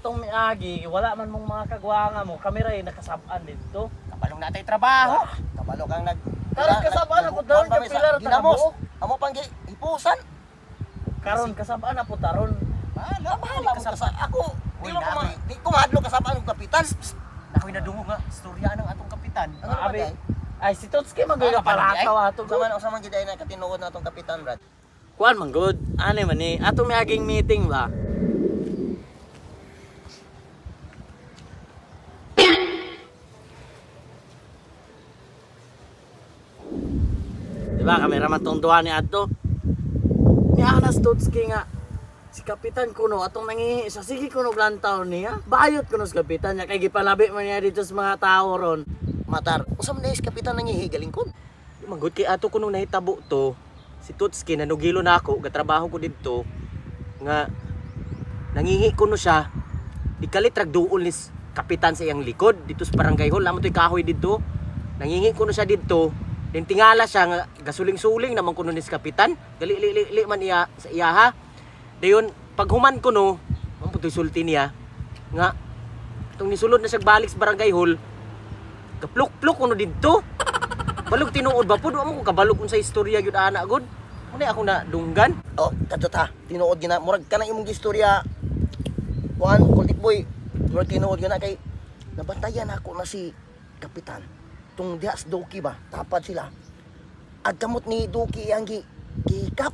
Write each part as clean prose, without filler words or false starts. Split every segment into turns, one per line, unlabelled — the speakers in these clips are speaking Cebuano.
Atong miagi, wala man mong mga kagwanga mo, kami ray nakasab-an dito.
Kabalong natay trabaho.
Kabalo kang nag
Karon kasabaan ako daon
Kuwan pa
kay
mi sa
pilar
Ginamos.
ta
Amo pang gi hipusan.
Karon kasab-an na po taron.
Bahala, bahala mo kasa ako. Di
Uy,
mo ko ma,
nabi.
di ko mahadlok kasabaan og kapitan.
Nakoy nadungog nga istorya ng atong kapitan.
Ano ba
Abi,
day?
ay si Totski man gyud
Ah,
palataw ato.
Unsa man unsa man gid ay na katinuod na atong kapitan, Brad?
Kuan man gud, ani man ni atong miaging meeting ba? Di ba kami raman tong duha ni adto? Ni Anas Totski nga si Kapitan kuno atong nangihi siya sige kuno lantaw niya. Bayot kuno sa kapitan niya kay gipalabi man niya dito sa mga tao ron.
Matar, unsa man day si kapitan nangihi galingkod?
Di man gud kay ato kunong nahitabo to. Si Tutski nanugilo na ako, gatrabaho ko didto nga nangihi kuno siya. Di kalit rag duol ni kapitan sa iyang likod dito sa barangay hall. Amo to'y kahoy didto. Nangihi kuno siya didto. Then tingala siya nga gasuling-suling naman kuno ni kapitan. Gali li, li, li man iya sa iya ha. Dayon paghuman kuno, man putoy sulti niya nga itong nisulod na siya balik sa barangay hall, gaplok-plok kuno didto. Balog tinuod ba pud wa mo ko kabalog unsa istorya gyud ana gud. Unay ako na dunggan.
Oh, kadto ta. Tinuod gina murag kanang imong gistorya. Kuan, Kultik Boy. Murag tinuod gina kay nabantayan ako na si kapitan. Tung diha sa Doki ba, tapad sila. Agkamot ni Doki ang gi gikap.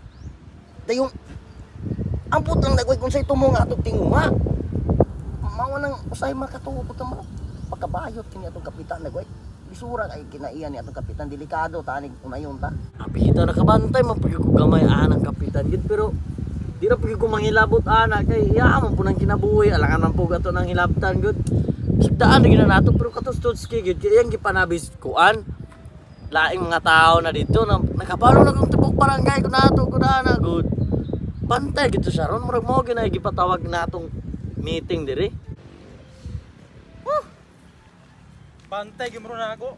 Dayong ampot lang nagway kung say tumo nga atong tinguha. Mao nang usahay makatuo pud ka pagkabayot kini atong kapitan nagway. Lisura kay kinaiyan ni atong kapitan, delikado tanig unayon ta.
Apita nakabantay man pagid ko gamay anang kapitan gid pero di ra pagid ko manghilabot ana kay iya man po nang kinabuhi alangan man po ato nang hilabtan gud. Sugdaan na gid na nato pero katos Totski gid kay iyang gipanabis kuan laing mga tao na dito na nakabalo na kong tibok barangay ko nato ko na gud. Bantay gid to siya ron murag mao gyud na gipatawag natong meeting diri.
Bantay gyud mo na ako.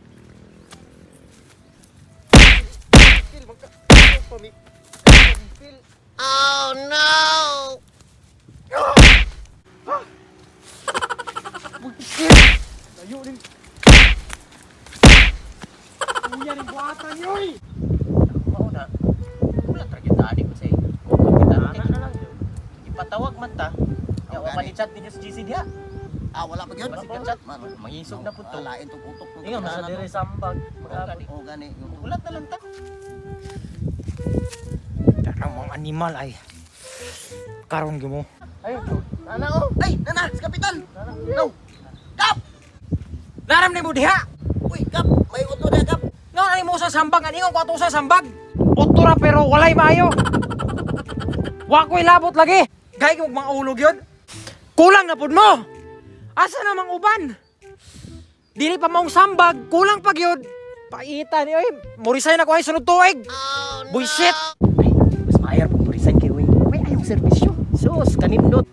Mao na. Wala tra gyud ani ko say. Kung kapitan
Ana na lang gyud.
ipatawag man ta. Ya wa
Gani.
pa ni chat ninyo sa GC diha.
Ah, wala pa gyud.
Basig ka chat. Mangisog na pud to.
Ah, lain tong utok ng
Ingon man sa
kapitan
diri
na
sambag.
Mao gani.
to. Oh, gani.
Ulat na lang ta.
Ang mga animal ay karon gyud mo.
Ay, ana oh.
Ay, nana, si kapitan. No. Kap!
Naram ni mo diha.
Uy, Kap, may uto na, Kap.
Nga ani mo sa sambag ani ko ato sa sambag. Otto ra pero walay maayo. Wa ko'y labot lagi. Gay kog mga ulog yun. Kulang na pud mo. Asa na mang uban? Dili pa maong sambag, kulang pa gyud. Paita ni oy, mo-resign ako ay sunod tuig. Oh, no. Bullshit.
Ay, mas maayar pong resign kay Wing. May ayong serbisyo. Sus, kanindot.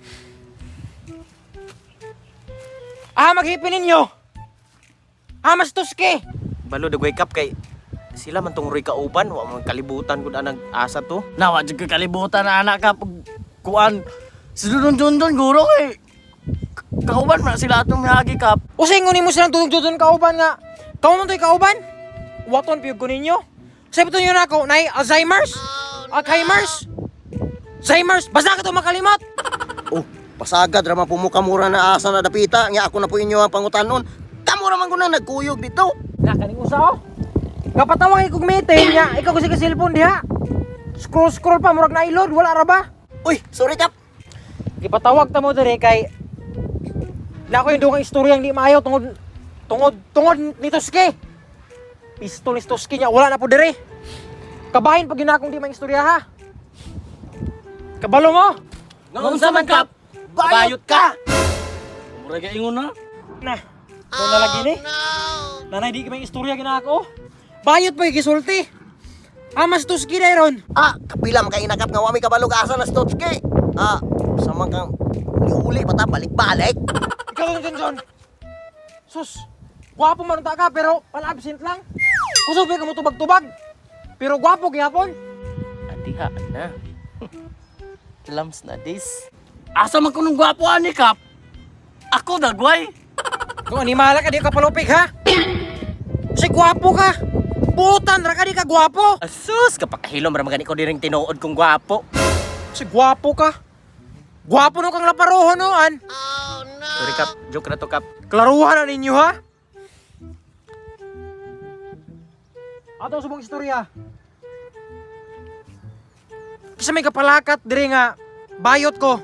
Ah, maghipin ninyo. Ah, mas tuske.
Balo dagway kap kay sila man tong Roy kauban, wa man kalibutan gud anang asa to.
Nawa jud ka kalibutan na anak ka pag kuan. Si Dudon Dundon guro kay kauban man sila atong miagi kap.
Usa ingon nimo silang tudong-tudong kauban nga. Kamo man to'y kauban. Waton piyug ko ninyo. Sa ito nyo na ako, nay Alzheimer's, Alzheimer's, Alzheimer's, basta ka to makalimot.
Oh, pasagad ra man po mo kamura na asa na dapita. Nga ako na po inyo ang pangutanon. Kamura man ko na nagkuyog dito.
Na kaning usa oh. Kapatawag kog meeting nya, ikaw kasi ka cellphone diha. Scroll scroll pa murag na ilod, wala ra ba?
Uy, sorry, Kap.
Gipatawag ta mo diri kay na ako yung dugang istoryang di maayo tungod tungod tungod ni Tuske. Pistol ni Tuske niya wala na po diri. Kabahin pag yun akong di may istorya ha. Kabalo mo.
Nga unsa man kap? Bayot ka.
Murag ingon na.
Na. Oh, na lagi ni. Nanay di ka may istorya ginako. Bayot pa yung gisulti. Amas Tuske na ron.
Ah, kapila man kay inakap nga wa may kabalog asa na si Totski. Ah, sa man kang uli-uli pa ta balik-balik.
Ikaw Don Johnson. Sus, gwapo man unta ka pero pala-absent lang. Kusog ka mo tubag-tubag. Pero gwapo gihapon.
Adiha na. Lams na this.
Asa man kunong gwapo ani kap? Ako dagway.
Kung animala ka, di ka palupig ha? Si gwapo ka. Butan ra ka, di ka gwapo.
Asus, kapakahilom ra magani ko diring tinuod kong gwapo.
Si gwapo ka. Gwapo no kang laparohon no, an.
Sorry Kap, joke ra to Kap.
Klaruhan na ninyo ha? Ato subong istorya. Kasi may kapalakat diri nga bayot ko.